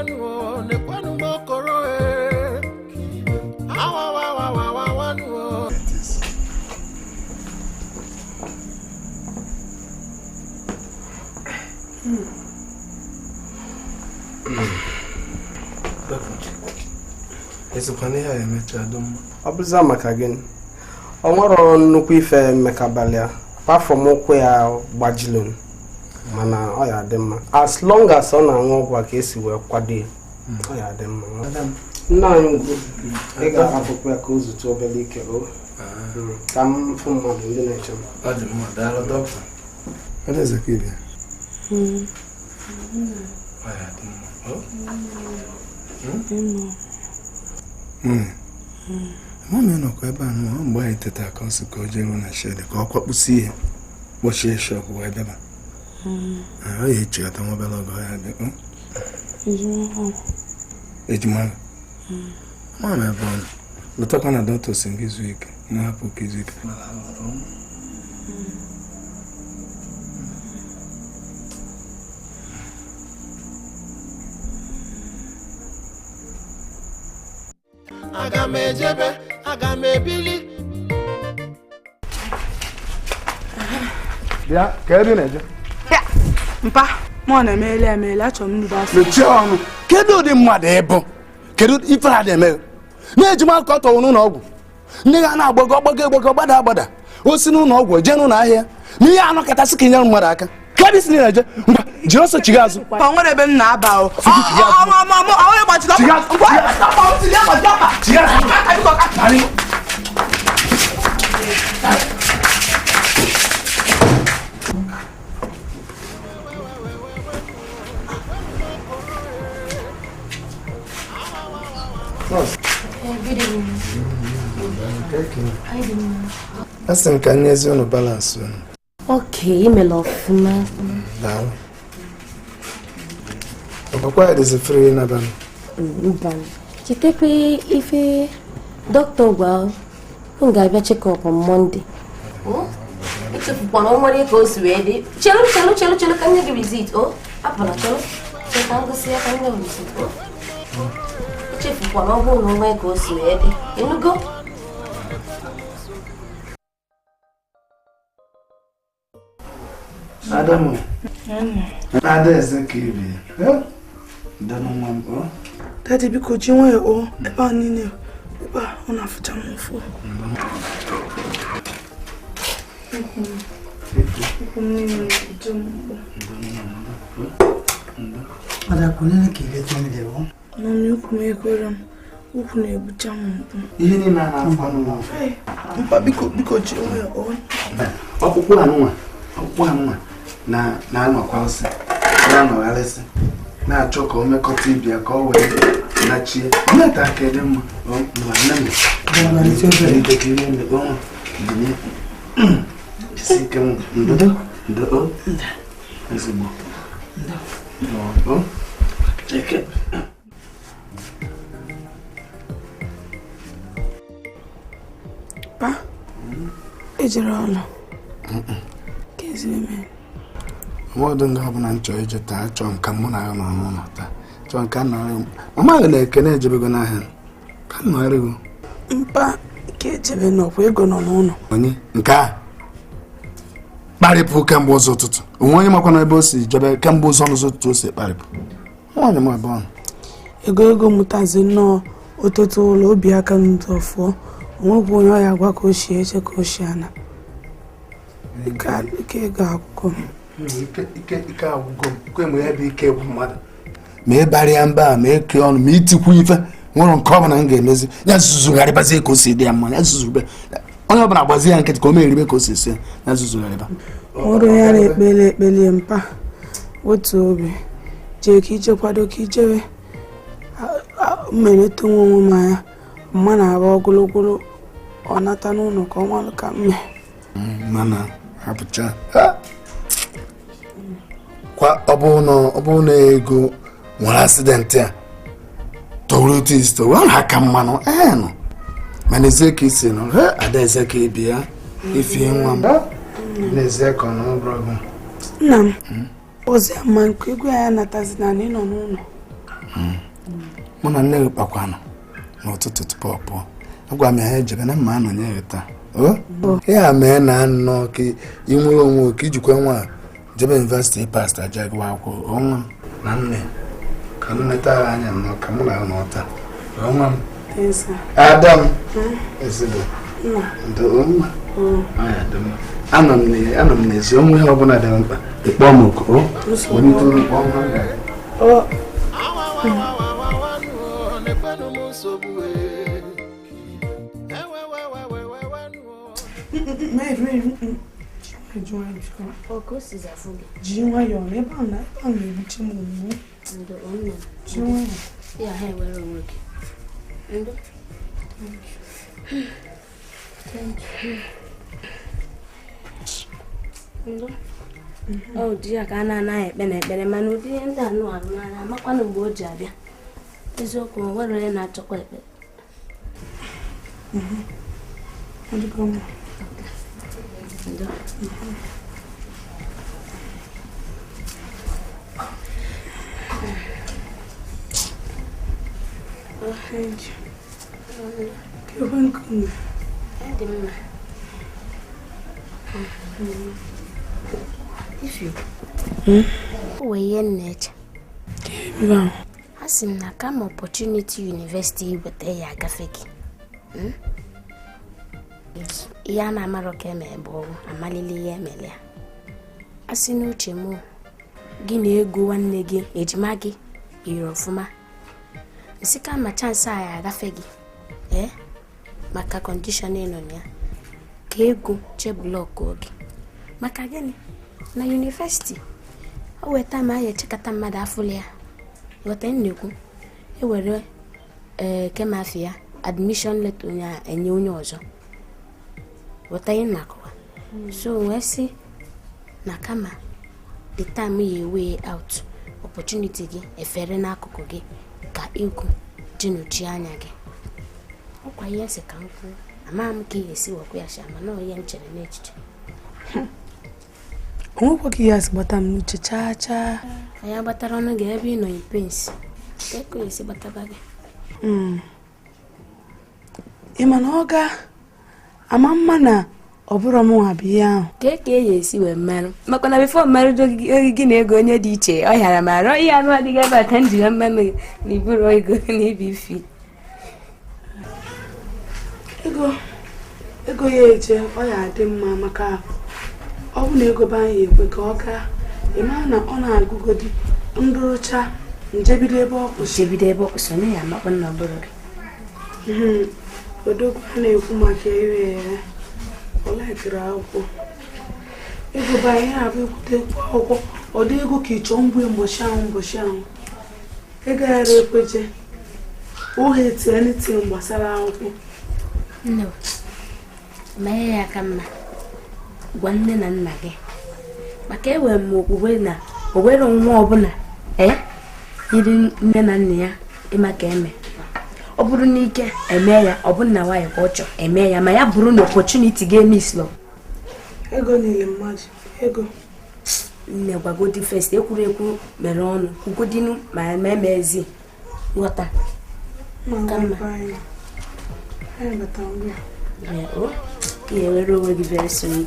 Wewe o, nekwanụ m okoro e. Awawawawawanụ o. Ezikwana ihe a emecha dị mma. Ọ bụza maka gịnị? Ọ nwere nnukwu ife mmekabalị a apart from ụkwụ ya gbajilụ, mana ọ ya dị mma as long as ọ na-aṅụ ọgwụ a ka esi wee kwado ya, ọ ya dị mma. Nna anyị ugwu, ị ga-ahapụkwa ya ka o zutu obere ike o ka m fụ mmadụ ndị na-eche m. Ọ dị mma, daalụ dọkịta. Adaeze ka ị bịa. Ọ ya dị mma. Ọ? Mama nọkwa ebe a nọ mgbe anyị teta ka ọ sị ka o jee ruo na shed ka ọ kwakpụsị ihe kpọchie shop wee bịaba. Ọ ya echekọta nwa obere oge ọ ya dị. Ejima ma na ebe ọ nọ lọtakwa na dọkịta sị gị zuo ike na hapụ ka izu ike. Aga m ejebe, aga m ebili. Bịa ka ebe ị na-eje. Mpa, mụ na-emeli emeli, achọrọ m nrube asị. Mechie ọnụ. Kedu ụdị mmadụ ịbụ? Kedu ife ha na-eme? Na-eji m aka ọ tọwụ n'ụlọ ọgwụ. Nne ya na-agbago ọgbago egbago gbada agbada. O si n'ụlọ ọgwụ jee n'ụlọ ahịa. Na ihe anọkọtasị ka inyere mmadụ aka. Kedu isi na-eje? Ngwa, jiri ọsọ chiga azụ. Pa, nwere ebe m na-aba o. Chiga azụ. Chiga azụ. Asị m ka m nyezi unu balansị unu. Okay, imela ọfụma. Daalụ. Ọkwa ya dịzi free n'abalị. Mba. Chetakwa ife dọkịta gwa m ga-abịa check-up on Monday. Echefukwana o nwere ka o si wee dị. Chelu chelu chelu chelu ka m nye gị receipt o. Apụla chelu. Chelu ka m gosi ya ka m nye gị receipt o. Echefukwana ọ bụrụ na o nwee ka o si wee dị. Ịnụgo? Adamu. Adaeze ka ị bi. Daalụ nwa m. O. Daddy, biko ji nwayọọ o, ebe a niile, ebe a ọ na-afụcha m ụfụ. Ụkwụ m niile na-eje m mkpu. Ada kunene ka ileta mmiri o. Mami, ụkwụ m ekwere m, ụkwụ na-egbucha m mkpu. Ihe niile a na-afụ anụ n'afọ. Mpa, biko biko ji nwayọọ o. Ọkpụkpụ anụnwa, ọkpụkpụ anụnwa na-anọkwa nsị, na-anọgharịsị, na-achọ ka o mekọta ibia ka ọ wee nachie. Mmeta aka dị mma. Ọ, mma, nne m. Malite obere. Ide ka ihe ndị ọnwa binye. Jisi ike m. Ndo. Ndo. O. Ezigbo. Ndo. O. Eke. Pa, ejere ọnụ. Ka ezigbo eme. Ọmọdụ nga ọbụla m chọrọ ije taa, achọrọ m ka mụ na ya nọ n'ụlọ taa. Chọrọ m ka m nọrọ. Mama gị na Ekene ejebego n'ahịa. Ka m nọrọ gị. Mpa, ka ejebe nọkwa ego nọ n'ụlọ. Onye nke a kparịpụ kemgbe ụzọ ụtụtụ. Onwe onye makwa na ebe o si jebe kemgbe ụzọ n'ụzọ ụtụtụ o si kparịpụ. Nwaanyị m ebe ọ nọ. Ego ego mụtazi nnọọ ụtụtụ ụlọ obi aka m dị ọfụọ. Onwekwa onye ọ ya agwa ka o si eche ka o si ana. Ike ego akwụkwọ m. Ike ike agwụgo m. Kwe mgbe ya bụ ike egwu mmadụ. Ma ịbarịa mba, ma eke ọnụ, ma itikwu ife nwere nke ọbụla m ga-emezi ya zuzugharịbazie ka o si dị ya mma ya zuzube onye ọbụla gbazie ya nkịtị ka o meribe ka o si si ya ya zuzugharịba. Ọrụ ya na-ekpeli ekpeli mpa otu obi jee ka ije kwado ka ijewe mmelite nwa onwe m anya mma na-aba ogologo ọ nata n'ụlọ ka ọ malụ ka mme. Mana hapụcha kwa ọ bụrụ na ego nwere asidentị a tọrọ otu isi tọrọ ọ na-aka mmanụ nụ mana ezie ka isi nọ Adaeze ka ị bịa ifie nwa m n'ezie ka ọ nọ bụrụ gị. Nna m ozi ama nke egwu ya natazi na ị nọ n'ụlọ. Mụ na nne gị kpakwanụ n'ụtụtụ tupu ọ pụọ. Agwa m ya ya ejebe na mma anọnye ya taa. Ya mee na anọ ka ị nwere onwe ka ijikwa nwa jebe yunivesiti pasta jee gụwa akwụkwọ onwe m na nne ka m neta ya anya nnọọ ka mụ na ya nọ taa onwe m ada m ezigbo ndo nwa anọ m n'ezi onwe ihe ọbụla dị mkpa ịkpọ m oku onye tụrụ mkpọ nwa Ji nwayọọ na ebe a na-egbuchi m mgbu. Ji nwayọọ. Ya ha ewere onwe gị. Ndo. Ndo. Ọ ụdị ya ka a na-anaghị ekpe na ekpere mana ụdị ihe ndị anụ arụ n'anya amakwana mgbe o ji abịa. Eziokwu o nwere onye na-achọkwa ekpere. Ndo. O ihe m na-eche. A sị m na kama opportunity university iweta ya agafe gị. Ihe a na-amarọ ka eme bụ amalili ihe emere ya. A sị n'uche m gị na ego nwanne gị ejima gị yiri ọfụma. Nsị kama chance a ya agafe gị maka kọndishọn ị nọ na ya ka ego che blọkụ oge maka gịnị na yunivesiti o weta ma ya echekata mmadụ afụla ya ghọta nnekwu ewere kemafia admission letter onye enye onye ọzọ ghọta ihe na-akọwa so wee sị na kama the time ya way out opportunity gị efere n'akụkụ gị ka ego ji nochie anya gị ọkwa ihe nsị ka m kwuo amaghị m ka ị ga-esi wekwa ya sha mana ọ ihe m chere n'echiche. O nwekwa ka ihe a si gbata m n'uche chaa chaa. Anyị agbatara ọnụ gị ebe ị nọ pens ka eko esi gbataba gị. Ị ma na ọ ga ama mma na ọ bụrụ m nwa bụ ihe ahụ. Ka ka e esi wee mmerụ maka na bifo mmerụ gị na ego onye dị iche ọ hịara m arụ ihe anụ adịghị ebe a ka m jiri mmanụ gị na iburu ego na ibi ifi. Ego ya eje ọ ya adị mma maka ọ bụ na ego be anyị ekwe ka ọ gaa ị mara na ọ na-agụgodi ndụrụcha njebido ebe ọ kwụsị. Njebido ebe ọ kwụsị onye ya amakwa na ọ bụrụ gị. Odogwu a na-ekwu maka ire ere ọ laikiri akwụkwọ ego be anyị abụ ekwute akwụkwọ ọ dị ego ka ị chọọ mgbe mbọchị ahụ ego yara ekweje ohe eti anything gbasara akwụkwọ. Nne mee ya ka mma gwa nne na nna gị maka enwere m okwukwe na o nwere nwa ọbụla yiri nne na nna ya ịma ka eme ọ bụrụ n'ike eme ya ọ bụrụ na nwaanyị ka ọ chọọ eme ya ma ya bụrụ na opportunity ga-eme islo. Ego niile mmadụ ego nne gwagodi first ekwuru ekwu mere ọnụ kwugodinu ma emezi ghọta ka mma. Ị ga-ewere onwe gị very soon.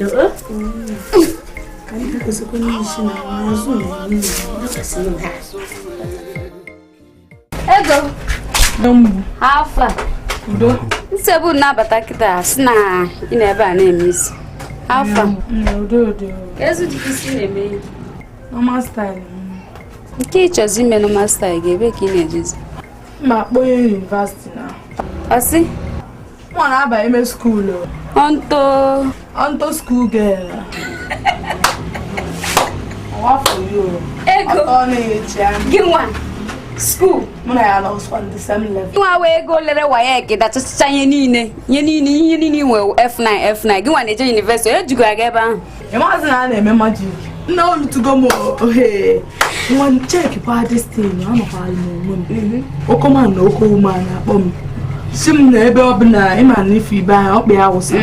Ego afa nsogbu nnabata kịta si na ị na ebe a na-eme isi afa ezu dị isi na-eme ihe normal style nke ị chọzi ime normal style ga-ebe ka ị na-ejezi ma akpọnye yunivasiti na ọsị mụ na-aba ime skuulu onto school girl. Ego gị nwa school mụ na ya nọ on the same level. Nwa wee ego lere WAEC dachachacha ihe niile ihe niile nwe F9 F9 gị nwa na-eje yunivesiti onye jikwa gị ebe ahụ. Ị maazị na a na-eme majik nna olutugo m ohe nwa cheki kwa destin anọkwala m onwe m okoman na okowuman na-akpọ m si m na ebe ọbụla ịma na ife ibe anyị ọkpa ya wụsa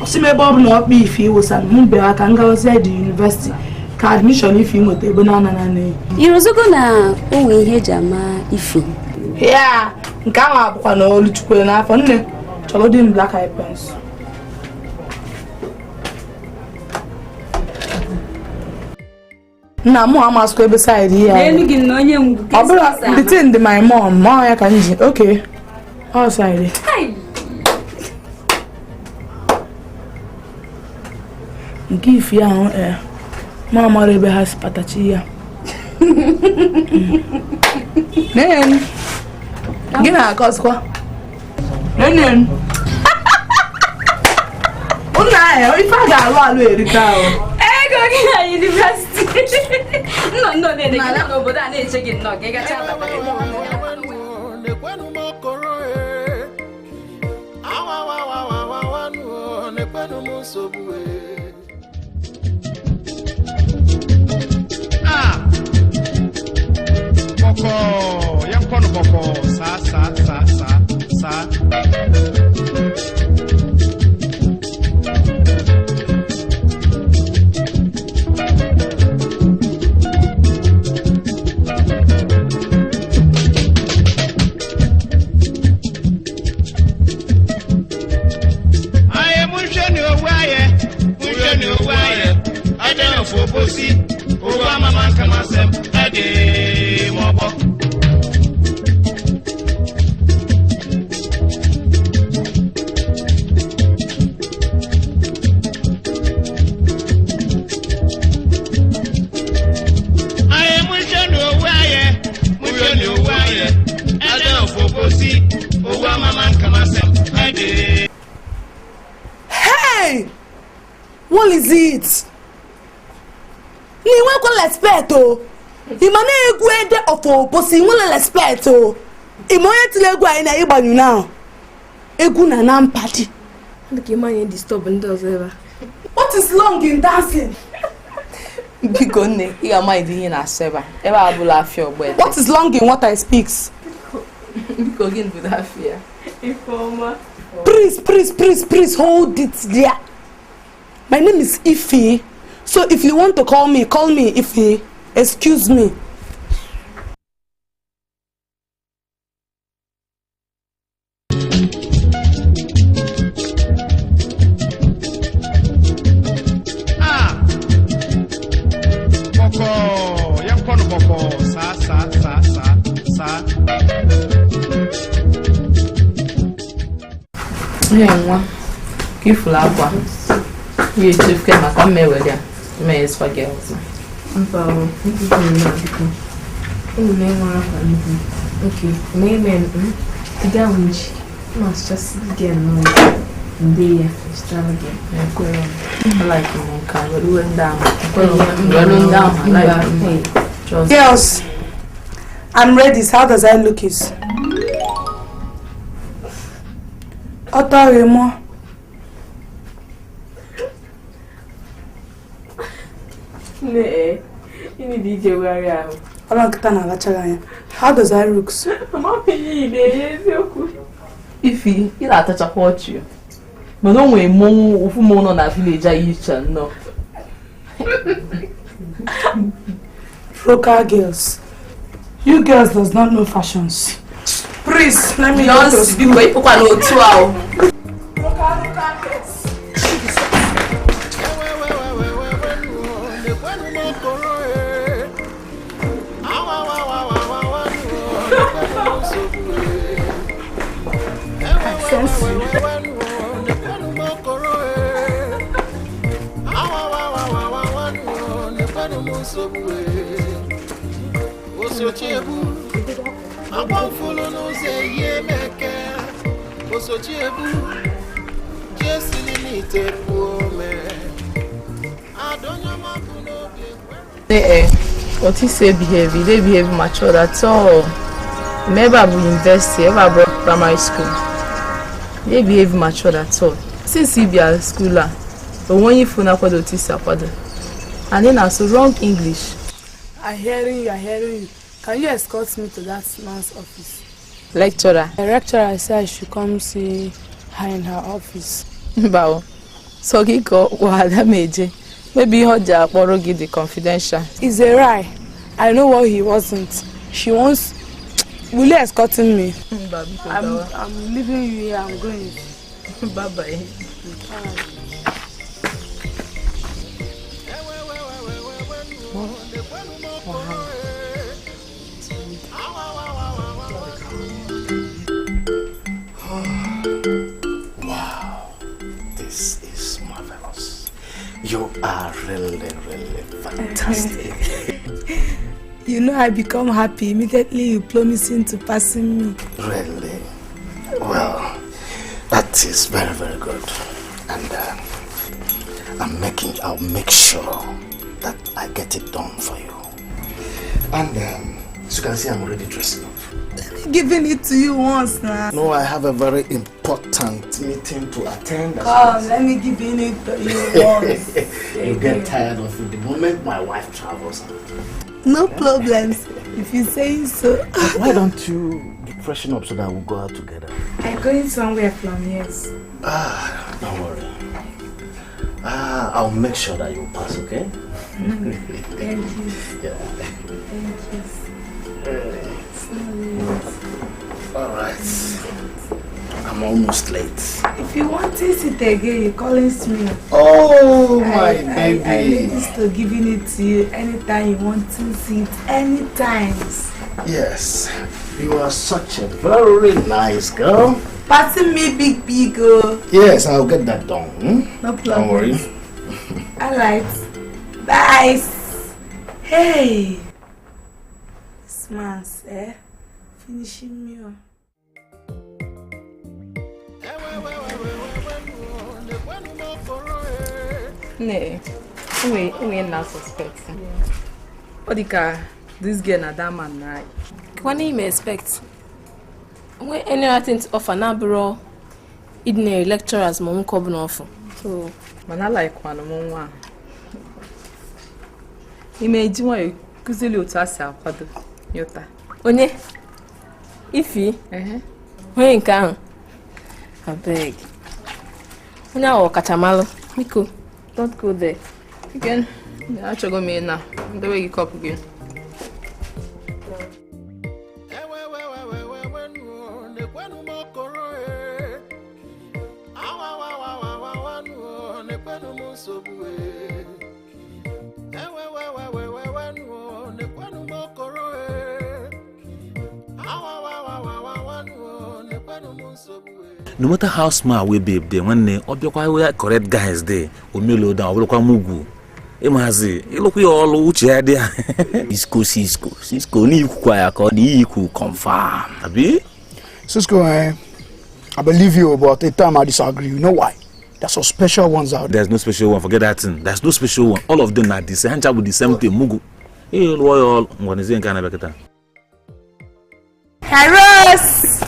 si m ebe ọbụla ọkpa ife ịwụsa m bịara ka m gawazie dị yunivesiti Ka admission Ife nweta ebe na ana na Irozugo na o nwee ihe eji ama Ife. Ya, nke ahụ abụkwa na Oluchukwu n'afọ nne chọrọ dị m black eye pencil. Nna mụ amasịkwa ebe side ya. N'elu gị na onye mgbu. Ọ bụrụ the thing dị my mom, ma ọ ya ka m ji. Okay. Ọ side. Nke Ife ahụ ma mara ebe ha si patachi ya. Nen. Gị na-akọsịkwa. Nen. Nna ya, ife a ga-alụ alụ erika o. Ego gị na yunivesiti. Nnọ nnọ na-ede gị nọ n'obodo a na-eche gị nnọọ ka ị gacha abata. Nekwenu m okoro e. Awa wa wa wa wa wa nu o, nekwenu m nsogbu e. Ah! Bɔkɔɔ, yɛnkɔ no bɔkɔɔ, saa saa saa saa saa. Ayɛ monhwɛ ne owu ayɛ, monhwɛ ne owu ayɛ, ɛdɛ nfo bosi, owu amama nkama asɛm, ɛde mɔbɔ. Ayɛ monhwɛ ne owu ayɛ, monhwɛ ne owu ayɛ, ɛdɛ nfo bosi, owu amama nkama asɛm, ɛde. Hey! What is it? Ni nwekwa respect o. Ị ma na-egwu ede of Obosi nwere respect o. Ị ma onye tiri egwu anyị na ịgbanyụ now. Egwu na na mpadi. Ọ ka ịma disturb ndị ọzọ ebe a. What is long in dancing? Biko nne, ị ga-ama ịdị ihe na-asụ ebe a. Ebe a abụla afịa ọgbọ ete. What is long in what I speaks? Biko gịnị bụ afịa? Ifeọma. Please, please, please, please hold it there. My name is Ife. So if you want to call me Ife. Excuse me. Ah! Bɔkɔɔ, yɛnkɔ no bɔkɔɔ, saa saa saa saa saa. Onye nwa, ka ifuru akwa. Ị ga-echefu maka mma ewere ya. Mma ya eswa gị ọzọ. Mba o, nkwukwu m biko. Enyi m enwere akwa nnukwu. Okay, mee mee m. Ị ga ahụ echi. M asụchasị gị nnọọ. Nde ya, zụtara gị. Ekwere m. I like m nke a, were uwe ndị ahụ. Ekwere m. Were ndị ahụ, I like m. Just- Girls, I'm ready. How does I look it? Ọtọ rẹ mọ́. Nne eh, ị need ije wegharị ahụ. Ọlọ nkịta na-alacha gị anya. How does I look? Mama m ihe ị na-enye eziokwu. Ifi, ị na-atachakwa ọchị o. Mana o nwere mmọnwụ ofu mmọnwụ nọ na vileji anyị iche nnọọ. Local girls. You girls does not know fashions. Please, let me go to Beyonce, biko ịpụkwa n'otu a o. Local, local girls. Nekwenu m okoro e. Awa wa wa wa wa wa nu o, nekwenu m nsogbu e. Ewe we we we we nu o, nekwenu m okoro e. Awa wa wa wa wa wa nu o, nekwenu m nsogbu e. Osochiegbu, agbamfulu n'ụzọ eyi emeke. Osochiegbu, jesili n'ite puo ome. Adonyoma bụ n'obi ekwe. Eh, otu isi behave, you dey behave matured at all. Ma ebe a bụ university, ebe a bụ primary school. You dey behave matured at all. Since ị bịa school a, onwe onye ifu na-akwado otu isi akwado. And ị na-asụ wrong English. I hearing you, I hearing you. Can you escort me to that man's office? Lecturer. The lecturer said I should come see her in her office. Mba o. Sọ gị ka wahala m eje. Maybe ihe ọ ji akpọrọ gị dị confidential. It's a lie. I know what he wasn't. She wants. Will you escorting me? I'm leaving you here. I'm going. Bye bye. Wow. Wow. This is marvelous. You are really, really fantastic. You know, I become happy immediately you promising to passing me. Really? Well, that is very, very good. And I'll make sure that I get it done for you. And as you can see, I'm already dressing up. Giving it to you once now. No, I have a very important meeting to attend. Come, let me give it to you once. You get tired of it the moment my wife travels out. No problems, if you say so. Why don't you freshen up so that we'll go out together? I'm going somewhere from yes. Ah, don't worry. I'll make sure that you pass, okay? Thank you. Yeah. Thank you. All right. I'm almost late. If you want it again, you calling me. Oh, my baby. I need to giving it to you anytime you want to see it, anytime. Yes, you are such a very nice girl. Passing me big, big, oh. Yes, I'll get that done. Hmm? No problem. Don't worry. All right. Bye. Hey. This man's finishing me up. Nee, we not suspect. Odika, this girl na that man na. What do you expect? We any other thing to offer na bro? Idne lecturers mo nko bu na offer. So, man I like one mo nwa. Ime ji nwa kuzili otu asi akwado yota. Onye? Ifi? Onye nke ahụ? Abeg. Onye ahụ ọkachamara. Biko, don't go there. Again, achọgo m na ndewe gị kọpụ gị. No matter how smart we babe dey, when they obiakwa correct guys dey, omelo down, obolokwa mugu. Imazi, ilokwa olu uche dia. Cisco, Cisco, Cisco ni ikwu ya ka ọ ikwu confirm. Abi? Cisco, I believe you, but at the time I disagree. You know why? There's some special ones out there. There's no special one. Forget that thing. There's no special one. All of them are the same. Hancha with the same thing. Mugu. Eh, loyal. Ngwanezi nka na beketa. Harris.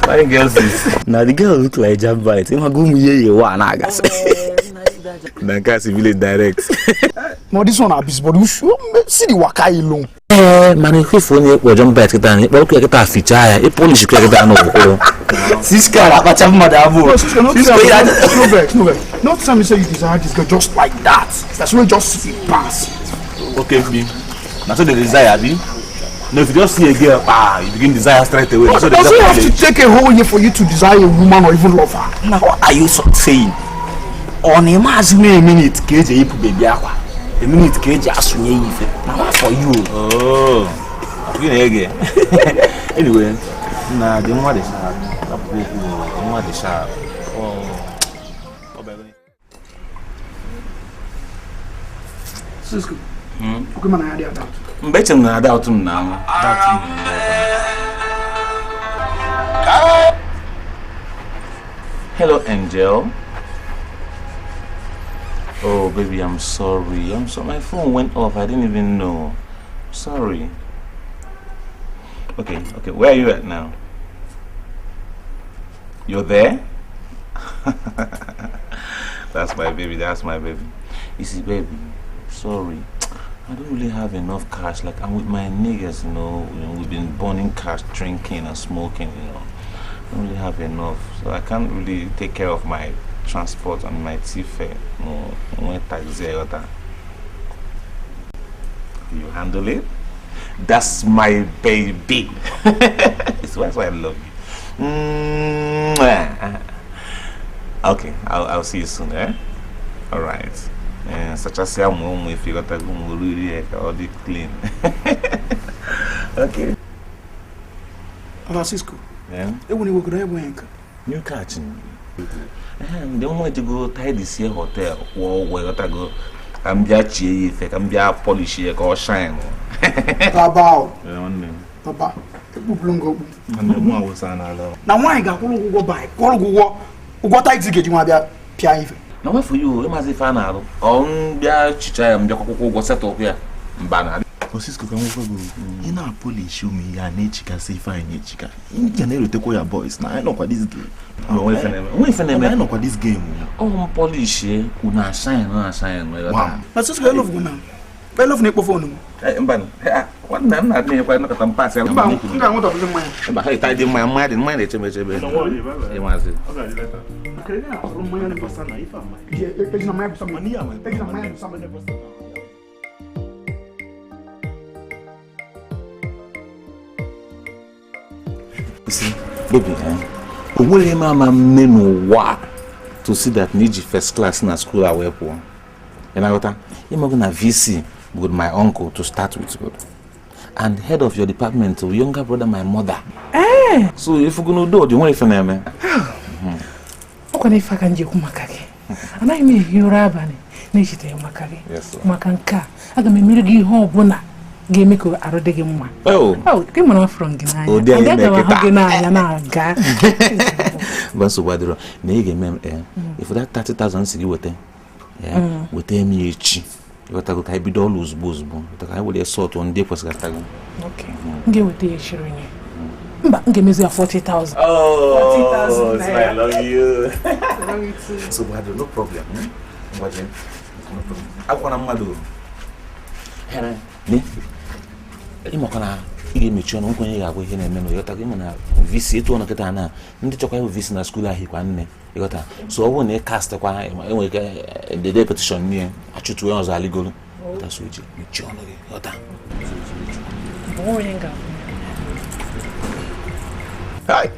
Fine girls is. Now the girl look like Jambite. Him go mu ye wa na agas. Na kasi village direct. No, this one abis, but you see the waka alone. Eh, man if phone we Jambite kita ni, but kita ficha ya, e polish kita no ko. Siska la pacha madabu. Siska, no vex, no vex. Not tell me say you desire this girl just like that. That's when just see pass. Okay, me. Now so the desire, abi. No, if you just see a girl, you begin desire straight away. But does it have to take a whole year for you to desire a woman or even love her? Now, what are you saying? On a mass a minute, KJ, baby, aqua. A minute, KJ, now what for you? Oh, again. Anyway, nah, the one is sharp. The one is sharp. Oh, Cisco. Okay, man, I had that. Mbeche na doubt m na doubt. Hello, Angel. Oh, baby, I'm sorry. I'm sorry. My phone went off. I didn't even know. Sorry. Okay, okay. Where are you at now? You're there? That's my baby. That's my baby. You see, baby, sorry. I don't really have enough cash. Like, I'm with my niggas, you know. We've been burning cash, drinking and smoking, you know. I don't really have enough. So I can't really take care of my transport and my tea fare. No, nwe taxi ịghọta. You handle it? That's my baby. That's why I love you. Mwah. Okay, I'll see you soon, eh? All right. Sachasịa ụmụ ụmụ ife ịghọtago ụmụ oriri ya ka ọ dị clean. Okay. Francisco. Yeah? Ewu na-ewegoro egbe nke. New catch. Ndị nwa ejego tidy hotel kwụọ ụgwọ ịghọtago ka m bịa chie ya ife ka m bịa polish ya ka ọ shine. Baba. Nwanne m. Baba, ekpupụrụ m gị okpu. Nwanne m awụsa n'ala. Na nwaanyị ga-akwụrụ ụgwọ baị, kwụrụ gị ụgwọ ụgwọ taxi ga-eji nwa bịa pịa ife. Na nwefu ya ịmazi ife a na-arụ. Ọ m bịa chicha ya m bịa kwụkwọ ụgwọ setụl ya mba na. Francisco ka nwekwa gị ị na-apolish ụmụ ihe a na-echikasị ife anyị na-echika. Ị ga na-erutekwa ya boys na anyị nọkwa this game. Onwe ife na-eme. Anyị nọkwa this game. Ọ m polish unu ashine na ashine. Wow. Francisco elofu na. Elofu na-ekpo foonu m. Mba, nwanne m na-adị nakọta mpasị Mba, m ga-anwụtọbụzi mmanya. Mba, ha ịta dị mmanya mmanya dị mmanya na-eche m echebe. Ịmazi. See, baby, o nwere m ama mme n'ụwa to see that n'iji first class na school a wee pụọ. Ị na-aghọta? Ịmago na VC with my uncle to start with, good. And head of your department, younger brother, my mother. Eh. So if you go to do, you want to name? Ọkwa na ife aka njikwu maka gị. Anaghị m ehi ụra abalị na-echete maka gị. Maka nke a, aga m emere gị ihe ọbụla ga-eme ka arụ dị gị mma. Oh, gị mara afọrọ gị n'anya. Aga m ahụ gị n'anya na-aga. Mba nsogbu adịrọ na ị ga-eme m if that 30,000 si gị weta, weta m ya echi. Ịghọtago ka anyị bido ọrụ ozugbo ozugbo. Ka anyị were sọtụ ndị kwesịrị atago. Okay. M ga-eweta ya echiri onye. Mba, m ga-emezi ya 40,000. Oh, 40,000 naira. I love you. I love you too. So, no problem. No problem. Akwara mmadụ. Ne? Ịmakwa na ị ga-emechi ọnụ nkwenye ga-agwa ihe na-eme na ịghọtago ịma na VC etu ọnụ kịta na ndị chọkwa ịbụ VC na skuul ahụ kwa nne ịghọta so ọ bụrụ na ị kastkwa enwere ike dede petishọn nye achụtụ onye ọzọ aligoro ịghọta so eji mechie ọnụ gị ịghọta. Hai!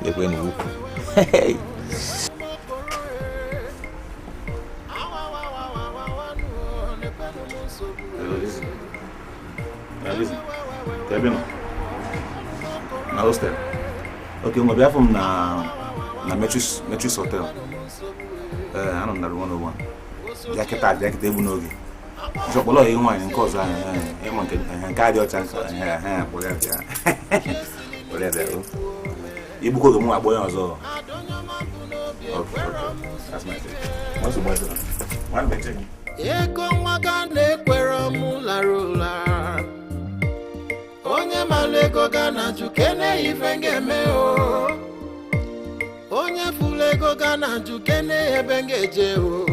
Ekwe na ukwu. Na hostel. Okay, ngwa bịa fụ m na Metris Hotel. Anọ m na room 101. Bịa kịta egbu n'oge. Jọ kpọrọ ya nwaanyị nke ọzọ ahụ, ịma nke a dị ọcha nke kpọrọ ya bịa. Kpọrọ ya bịa. Igbukọ oge mụ akpọ ya ọzọ. Okay, that's my thing. Ego nwa ga na-ekwere m lara ụla. Onye malụ ego ga na-ajụ kene ife ga-eme o. Onye fụlụ ego ga na-ajụ kene ebe m ga-eje o.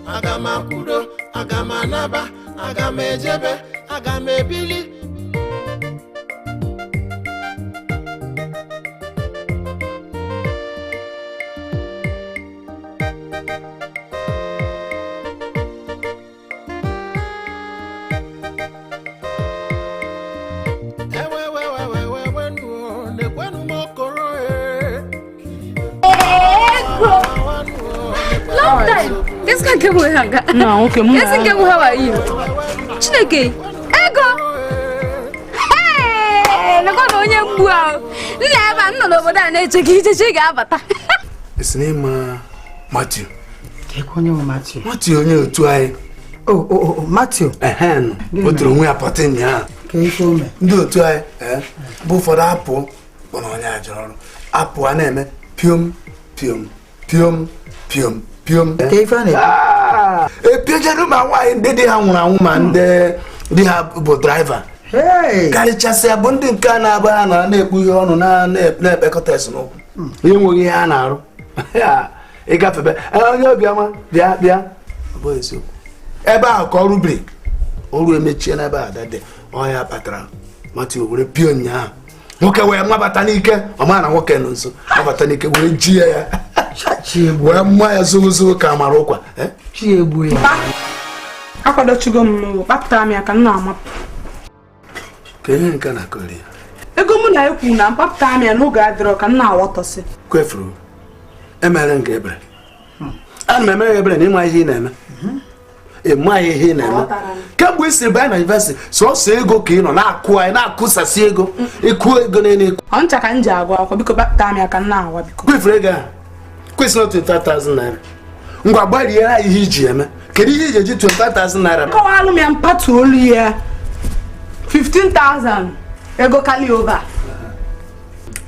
Aga m akwudo, aga m anaba, aga m ejebe, aga m ebili. Long time. This guy came with hunger. No, okay. This guy, how are you? Chineke, ego. Hey, look at onye mgbu ahụ. Nna ebe a nọ n'obodo a na-eche gị icheche ga-abata. Esi n'ịma Matthew. Onye bụ Matthew? Matthew onye otu anyị. Oh, Matthew. Ehen, o toro onwe ya pọtị ụnyaahụ. Ka ife o mee. Ndị otu anyị, bụ ụfọdụ apụ kpọrọ onye ajọrọ ọrụ. Apụ a na-eme piom piom piom piom piom. Ka ife a na-eme. Epiejere ma nwaanyị ndị di ha nwụrụ anwụ ma ndị di ha bụ draịva. Karịchasịa bụ ndị nke a na-aba ha nọrọ na-ekpu ihe ọnụ na-ekpekọta esemokwu. Ihe enweghị ihe a na-arụ. Ịgafebe onye obiọma bịa bịa. Ọ bụ eziokwu. Ebe ahụ ka ọrụ biri ọrụ emechie n'ebe a dade ọya kpatara Matthew were pio ụnyaahụ. Nwoke wee mabata n'ike ọ mara na nwoke nọ nso mabata n'ike were ji ya. Wee mma ya zụzụ ka amara ụkwa. Chiegbu ya. Akwadochigo m n'ụlọ, kpapụtara m ya ka m na-amapụ. Ka ihe nke na-akọrị ya. Ego mụ na ekwu na mkpapụta m ya n'oge adịrọ ka m na-aghọtọsị. Kwefuru. Emere nke ebere. Ana m emere ebere na ịma ihe ị na-eme. Ịma ihe ị na-eme. Kemgbe ị siri banye na yunivesiti, sọsọ ego ka ị nọ na-akụ anyị na-akụsasị ego. Ịkụ ego n'elu ịkụ. Ọ ncha ka m ji agụ akwụkwọ, biko kpapụta m ya ka m na-awa biko. Kwefuru ego ahụ. Kwesịrị 25,000 naira. Ngwa gbarie ya ihe iji eme. Kedu ihe iji eji 25,000 naira? Kọwalụ m ya mpatu olu ya. 15,000 ego carry over.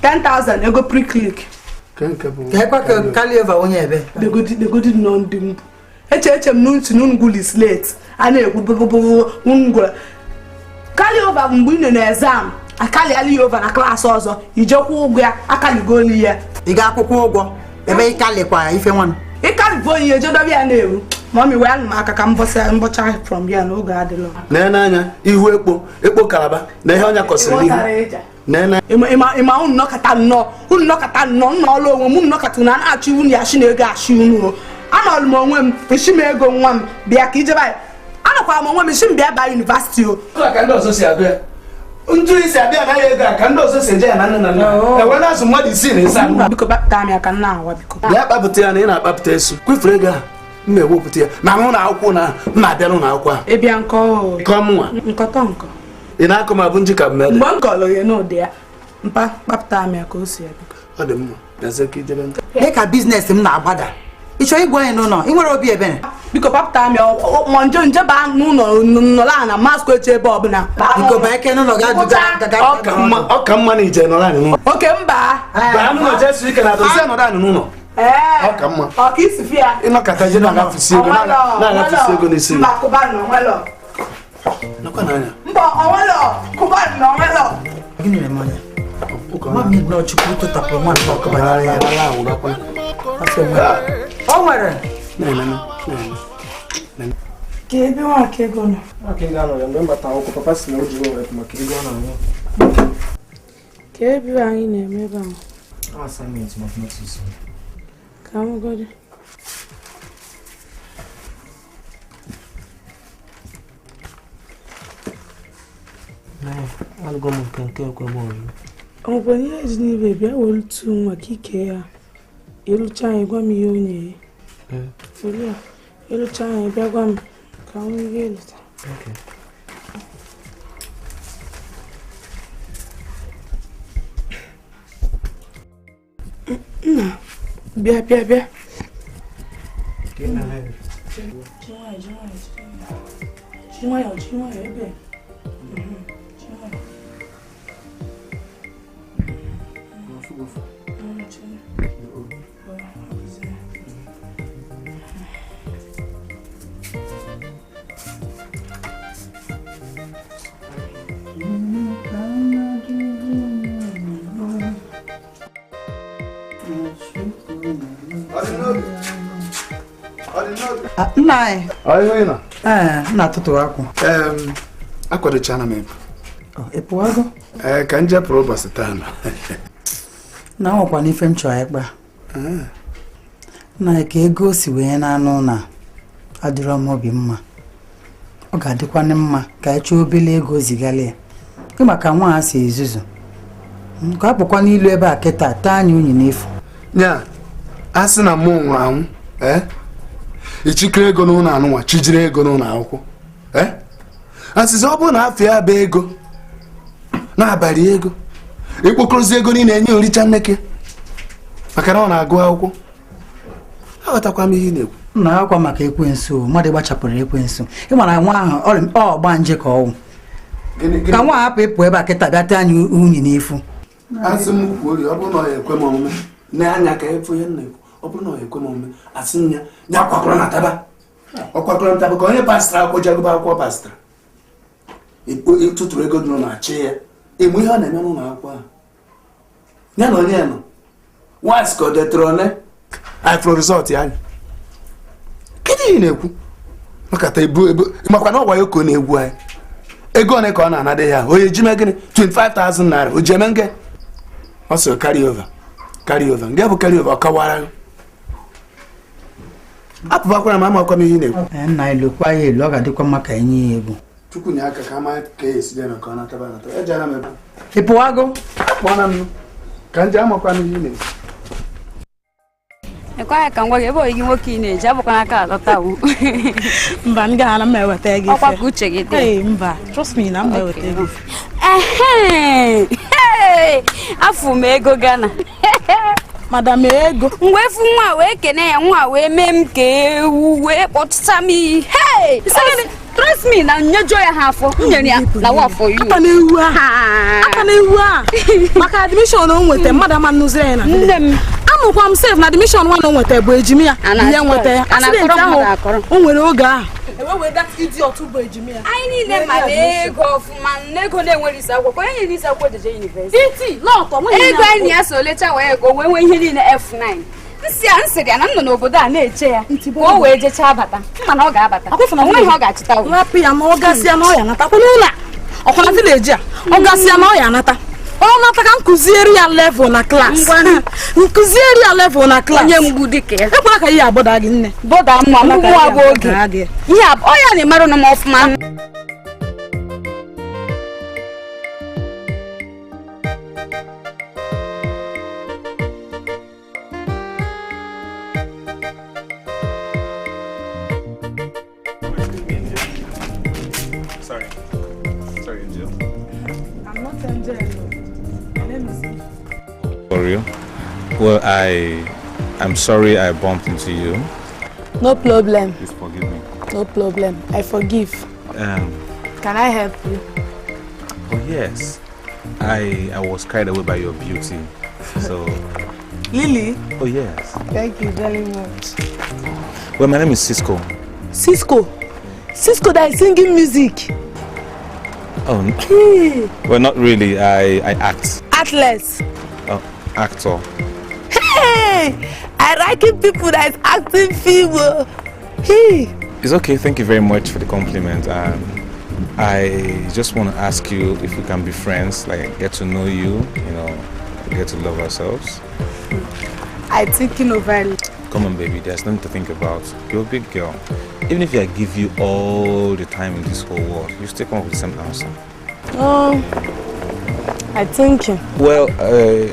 10,000 ego pre-click. Ka carry over onye ebe. Legodi nọ ndị mbụ. Eche m n'ntị n'ngwuli slate a na-ekwu bụbụbụ ngwụla. Carry over bụ mgbe ị nọ na exam akaliali ya over na klaasị ọzọ ijekwa ụgwọ ya akaligolu ya. Ị ga-akwụkwọ ụgwọ ebe ị kalịkwa ife nwanụ. Ịkalivo ihe ejedobe ya na-eru. Mọmi wee anụ m aka ka mbọcha from ya n'oge adịlọ. Nee n'anya ihu ekpo ekpo kalaba na ihe ọnya kọsịrị n'ihu. Ịma unu nọkọta nnọọ unu nọkọta nnọọ nna ọlụ onwe m unu nọkọta unu a na-achọ iwu ya ashị na ego ashị unu o. Anọlụ m onwe m eshi m ego nwa m bịa ka ijebe anyị. Anọkwara m onwe m eshi m bịa baa yunivasiti o. Ka ndị ọzọ si abịa. Ntụ isi abịa anaghị ego a ka ndị ọzọ si eje ya na nne na nna. Enwe na-azụ mmadụ isii na ịsa. Biko kpapụta m ya ka m na-awa biko. Bịa kpapụta ya na ị na-akpapụta esu. Kwefuru ego ahụ. M na-ewepụta ya na n'ụlọ akwụkwọ na m na-abịa n'ụlọ akwụkwọ ahụ. Ị bịa nkọ o. Nkọ mụnwa. Nkọtọ nkọ. Ị na-akọ m abụ nji ka m Mgbe m kọrọ ya n'ụdị ya, mpa kpapụta m ya ka o si ya biko. Ọ dị mma. Bịazie ka ijebe nta. Dị ka biznes m na-agbada. Ị chọrọ igwe anyị n'ụlọ, ị nwere obi ebere. Biko kpapụta m ya ma nje nje baa n'ụlọ nọrọ ala maskụ eche ebe ọbụla. Biko baa eke n'ụlọ ga Ọ ka mma na ije nọrọ anyị n'ụlọ. Oke mba. Baa n'ụlọ jee su ike na dozie nọrọ anyị n'ụlọ. Ọ ka mma. Ọ ka isi fia. Ịnọkọta je na-agafesi ego na-agafesi ego n'isi. Mba kụba nọ nwelọ. Nakwa n'anya. Mba onwelọ kụba nọ nwelọ. Gịnị mere mmanya? Mami nọ Chukwu tụtapụrụ nwa nke ọkụba ya. O nwere. Ka ebe nwaka ego nọ. Nwaka ego anọ ya mgbe m batara akwụkwọ papa si na o jiri wepụ maka ego ọ na-anwụ. Ka ebe anyị na-eme ebe ahụ. Assignment mathematics. Ka m gọdị. Alụgo m nke nke ekwe m ọrụ. Ọ nwekwa ihe eji n'ibe bịa were tu nwa ka ike ya. Ịlụcha anyị gwa m ihe onye ya. Were ya. Ịlụcha anyị bịa gwa m ka m ihe lụta. Nna, bịa bịa bịa. Ji nwayọọ ji nwayọọ ebe. Ji nwayọọ. Nna anyị. Ọ ihe ị nọ? Ee, m na-atụtụ akwụ. Akwadochana m ịpụ. Ị pụwago? Ee, ka m jepụrụ ụbọchị taa nọ. Na ọ nwekwana ife m chọrọ ịkpa. Nna anyị ka ego si wee na-anụ na adịrọ m obi mma. Ọ ga-adịkwanụ mma ka anyị chọọ obele ego zigara ya. Ị maka nwa a si ezuzu. Ka a pụkwa n'ilu ebe a kịta taa anyị unyi n'efu. Nya, a sị na mụ nwụrụ anwụ, ee? Ichikere ego n'ụlọ anụnwa, chijiri ego n'ụlọ akwụkwọ. Ee? Asịsị ọ bụrụ na afọ ya bụ ego, na-abalị ego, ịkpọkọrọzi ego niile enye oricha nneke maka na ọ na-agụ akwụkwọ. Aghọtakwa m ihe ị na-ekwu. Nna akwa maka ekwensu, mmadụ gbachapụrụ ekwensu. Ị mara nwa ahụ ọ ọgba nje ka ọwụ. Ka nwa hapụ ịpụ ebe a kịta bịa taa anyị unyi n'efu. Asị m kwuo ọ bụrụ na ọ ya ekwe m omume, n'anya ka efu ihe m na-ekwu. Ọ bụrụ na ọ ekwe m omume, asị m ya ya kwakọrọ na taba. Ọ kwakọrọ na taba ka onye pastara akwụkwọ ji agụba akwụkwọ pastara. Ịtụtụrụ ego dị n'ụlọ achị ya. Ịmụ ihe ọ na-eme n'ụlọ akwụkwọ ahụ. Ya na onye nọ. Once ka ọ detụrụ one. I fụrụ result ya anya. Kedu ihe ị na-ekwu? Makata ebu ebu makwa na ọ wayo ka ọ na-egwu anyị. Ego one ka ọ na-anadị ya. Onye ji mee gịnị? 25,000 naira. O ji eme nge? Ọ sịrị carry over. Carry over. Nke bụ carry over ọ kọwara. Apụbakwara m amakwa m ihe ị na-ekwu. Nna ilokwa ya elu ọ ga-adịkwa mma ka enye ya ego. Chukwu nye aka ka ama ka esi dị ka ọ nataba anata. Ejela m ebe. Ị pụwago? Apụọna m. Ka nje amakwa m ihe ị na-ekwu. Ekwe ka ngwa gị ebe oyi gị nwoke ị na-eji abụkwana aka alọta wo. Mba, m gaghara m eweta gị. Ọkwa ka uche gị dị. Ee, mba, trust me na m eweta gị. Ehe! Afụ m ego Ghana. Madam ego. M wee fụ nwa wee kene ya nwa wee mee m ka ewu wee kpọtụta m ihe. Trust me na nyejuo ya ha afọ. M nyere ya na wa for you. Aka na-ewu a. Aka na-ewu a. Maka admission o nweta mmadụ ama nnụziri ya na. Nne m. Anụkwa m sef na admission nwa na o nweta bụ ejimi ya. Ihe nweta ya. Accident ahụ o nwere oge ahụ. Anyị niile mara ego ọfụma na ego na-enwere isi akwụkwọ onye nyere isi akwụkwọ jeje university. Ego anyị ya so lecha wee ego wee nwee ihe niile F9. Nsị a nsịrị ya na m nọ n'obodo a na-eche ya ka o wee jechaa bata mana ọ ga-abata onweghị ọ ga-achịta rapụ ya ma ọ gasịa na ọ ya anata n'ụlọ a ọkwa na vileji a ọ gasịa na ọ ya anata ọ nata ka nkụziere ya level na klas nkụziere ya level na klas onye mgbu dịka ya ekwela ka ihe abọda gị nne bọda mma mgbu abụ oge ihe ọ ya na-emarụ na m ọfụma. Sorry, Angel. I'm not Angel. My name is Eve. For real? Well, I'm sorry I bumped into you. No problem. Please forgive me. No problem. I forgive. Can I help you? Oh yes. I was carried away by your beauty. So. Lily? Oh yes. Thank you very much. Well, my name is Cisco. Cisco? Cisco that is singing music. Oh, no. Well, not really. I act. Atlas. Oh, actor. Hey! I like it people that is acting film. Hey! It's okay. Thank you very much for the compliment. I just want to ask you if we can be friends, like get to know you, you know, get to love ourselves. I thinking over it. Come on, baby. There's nothing to think about. You're a big girl. Even if I give you all the time in this whole world, you still come up with the same answer. Oh, I think. Well,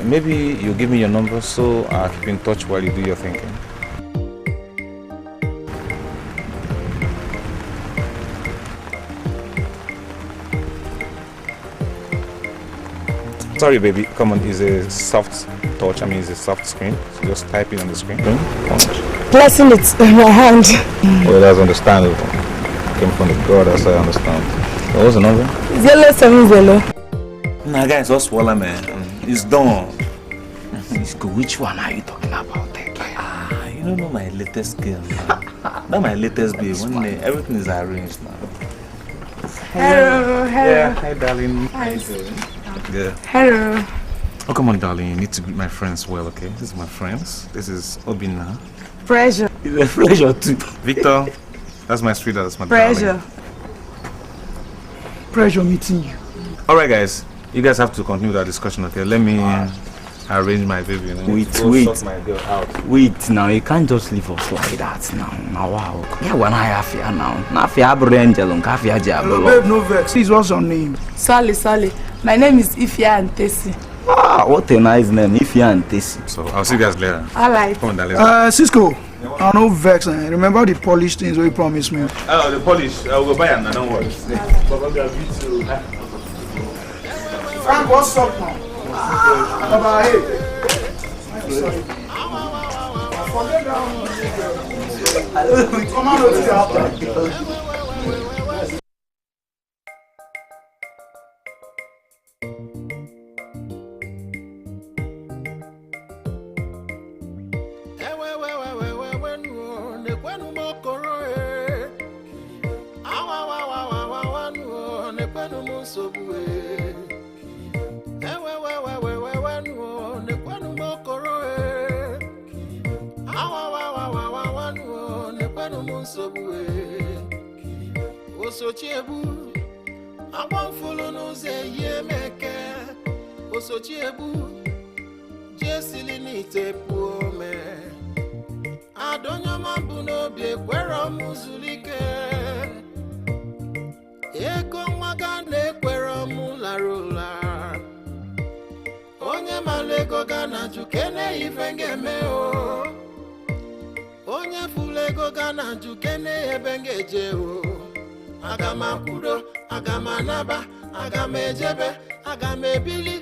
maybe you give me your number so I'll keep in touch while you do your thinking. Sorry, baby. Come on, it's a soft touch. I mean, it's a soft screen. So just type it on the screen. Punch. Placing it in my hand. Well, that's understandable. Came from the God, as I understand. What was the number? 070. Nah, guys, what's swallow, man? It's done. Cisco, which one are you talking about? Ah, you don't know my latest girl. Not my latest babe. One day, everything is arranged now. Hello, hello. Yeah, hi, darling. Hi. Yeah. Hello. Oh, come on, darling. You need to greet my friends well, okay? This is my friends. This is Obina. Pleasure. It's a pleasure too. Victor, that's my sweetheart. That's my pleasure. Darling. Pleasure meeting you. All right, guys. You guys have to continue that discussion, okay? Let me arrange my baby. You know? Wait, wait. Sort my girl out. Wait, now you can't just leave us like that now. Now, wow. Yeah, when I have here now. Now, angel, Hello, babe, no vex. Please, what's your name? Sorry, sorry. My name is Ifya and Tessie. Ah, what a nice name, Ifya and Tessie. So I'll see you guys later. All right. Come on, darling. Cisco, I no vex. Eh? Remember the polish things you promised me. Oh, the polish. I will go buy them. Don't worry. Frank, what's up now? Baba, hey. Sorry. I forget that one. Come on, let's go. Osochiebu agbamfulu n'ụzọ eyi emeke Osochiebu jesili n'ite pụọ ome Adonyoma bụ n'obi ekwere m zulike. Ego nwa ga na-ekwere m lara ụla. Onye malụ ego ga na jụ kene ife m ga-eme o. Onye fụlụ ego ga na jụ kene ebe m ga-eje o. Aga m akwudo, aga m anaba, aga m ejebe, aga m ebili.